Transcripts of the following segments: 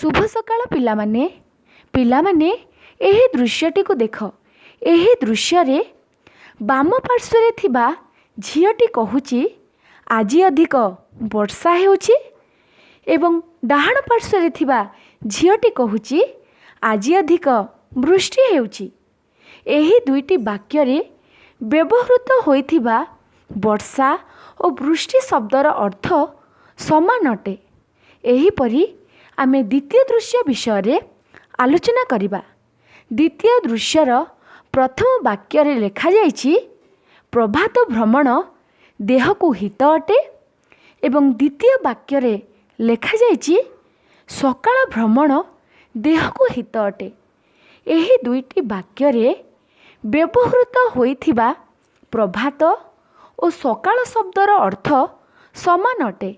ଶୁଭ ସକାଳ ପିଲାମାନେ। ପିଲାମାନେ, ଏହି ଦୃଶ୍ୟଟିକୁ ଦେଖ। ଏହି ଦୃଶ୍ୟରେ ବାମ ପାର୍ଶ୍ୱରେ ଥିବା ଝିଅଟି କହୁଛି, "ଆଜି ଅଧିକ ବର୍ଷା ହେଉଛି" ଏବଂ ଡାହାଣ ପାର୍ଶ୍ୱରେ ଥିବା ଝିଅଟି କହୁଛି, "ଆଜି ଅଧିକ ବୃଷ୍ଟି ହେଉଛି"। ଏହି ଦୁଇଟି ବାକ୍ୟରେ ବ୍ୟବହୃତ ହୋଇଥିବା ବର୍ଷା ଓ ବୃଷ୍ଟି ଶବ୍ଦର ଅର୍ଥ ସମାନ ଅଟେ। ଏହିପରି ଆମେ ଦ୍ୱିତୀୟ ଦୃଶ୍ୟ ବିଷୟରେ ଆଲୋଚନା କରିବା। ଦ୍ୱିତୀୟ ଦୃଶ୍ୟର ପ୍ରଥମ ବାକ୍ୟରେ ଲେଖାଯାଇଛି, "ପ୍ରଭାତ ଭ୍ରମଣ ଦେହକୁ ହିତ ଅଟେ" ଏବଂ ଦ୍ୱିତୀୟ ବାକ୍ୟରେ ଲେଖାଯାଇଛି, "ସକାଳ ଭ୍ରମଣ ଦେହକୁ ହିତ ଅଟେ"। ଏହି ଦୁଇଟି ବାକ୍ୟରେ ବ୍ୟବହୃତ ହୋଇଥିବା ପ୍ରଭାତ ଓ ସକାଳ ଶବ୍ଦର ଅର୍ଥ ସମାନ ଅଟେ।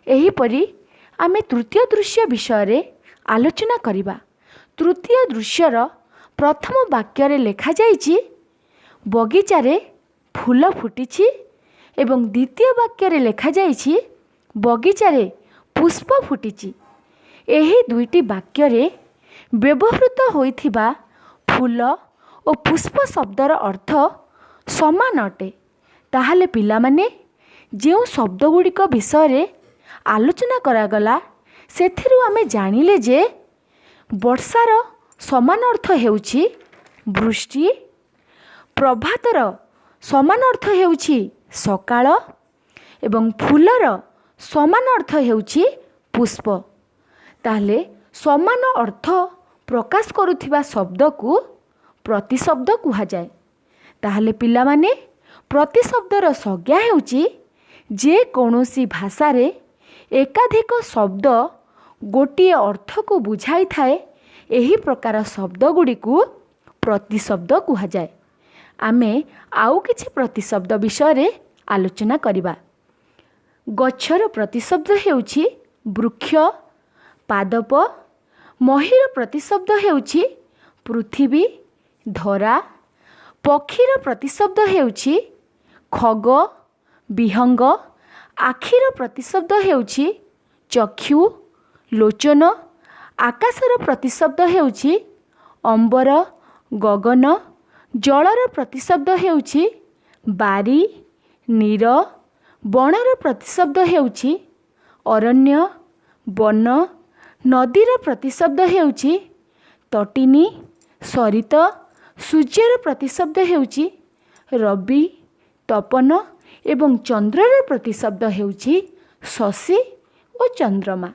ଏହିପରି ଆମେ ତୃତୀୟ ଦୃଶ୍ୟ ବିଷୟରେ ଆଲୋଚନା କରିବା। ତୃତୀୟ ଦୃଶ୍ୟର ପ୍ରଥମ ବାକ୍ୟରେ ଲେଖାଯାଇଛି, "ବଗିଚାରେ ଫୁଲ ଫୁଟିଛି" ଏବଂ ଦ୍ୱିତୀୟ ବାକ୍ୟରେ ଲେଖାଯାଇଛି, "ବଗିଚାରେ ପୁଷ୍ପ ଫୁଟିଛି"। ଏହି ଦୁଇଟି ବାକ୍ୟରେ ବ୍ୟବହୃତ ହୋଇଥିବା ଫୁଲ ଓ ପୁଷ୍ପ ଶବ୍ଦର ଅର୍ଥ ସମାନ ଅଟେ। ତାହେଲେ ପିଲାମାନେ, ଯେଉଁ ଶବ୍ଦଗୁଡ଼ିକ ବିଷୟରେ ଆଲୋଚନା କରାଗଲା, ସେଥିରୁ ଆମେ ଜାଣିଲେ ଯେ ବର୍ଷାର ସମାନ ଅର୍ଥ ହେଉଛି ବୃଷ୍ଟି, ପ୍ରଭାତର ସମାନ ଅର୍ଥ ହେଉଛି ସକାଳ ଏବଂ ଫୁଲର ସମାନ ଅର୍ଥ ହେଉଛି ପୁଷ୍ପ। ତାହେଲେ ସମାନ ଅର୍ଥ ପ୍ରକାଶ କରୁଥିବା ଶବ୍ଦକୁ ପ୍ରତିଶବ୍ଦ କୁହାଯାଏ। ତାହେଲେ ପିଲାମାନେ, ପ୍ରତିଶବ୍ଦର ସଂଜ୍ଞା ହେଉଛି, ଯେକୌଣସି ଭାଷାରେ ଏକାଧିକ ଶବ୍ଦ ଗୋଟିଏ ଅର୍ଥକୁ ବୁଝାଇଥାଏ, ଏହି ପ୍ରକାର ଶବ୍ଦଗୁଡ଼ିକୁ ପ୍ରତିଶବ୍ଦ କୁହାଯାଏ। ଆମେ ଆଉ କିଛି ପ୍ରତିଶବ୍ଦ ବିଷୟରେ ଆଲୋଚନା କରିବା। ଗଛର ପ୍ରତିଶବ୍ଦ ହେଉଛି ବୃକ୍ଷ, ପାଦପ। ମହୀର ପ୍ରତିଶବ୍ଦ ହେଉଛି ପୃଥିବୀ, ଧରା। ପକ୍ଷୀର ପ୍ରତିଶବ୍ଦ ହେଉଛି ଖଗ, ବିହଙ୍ଗ। ଆଖିର ପ୍ରତିଶବ୍ଦ ହେଉଛି ଚକ୍ଷୁ, ଲୋଚନ। ଆକାଶର ପ୍ରତିଶବ୍ଦ ହେଉଛି ଅମ୍ବର, ଗଗନ। ଜଳର ପ୍ରତିଶବ୍ଦ ହେଉଛି ବାରି, ନୀର। ବଣର ପ୍ରତିଶବ୍ଦ ହେଉଛି ଅରଣ୍ୟ, ବନ। ନଦୀର ପ୍ରତିଶବ୍ଦ ହେଉଛି ତଟିନୀ, ସରିତ। ସୂର୍ଯ୍ୟର ପ୍ରତିଶବ୍ଦ ହେଉଛି ରବି, ତପନ ଏବଂ ଚନ୍ଦ୍ରର ପ୍ରତିଶବ୍ଦ ହେଉଛି ଶଶି ଓ ଚନ୍ଦ୍ରମା।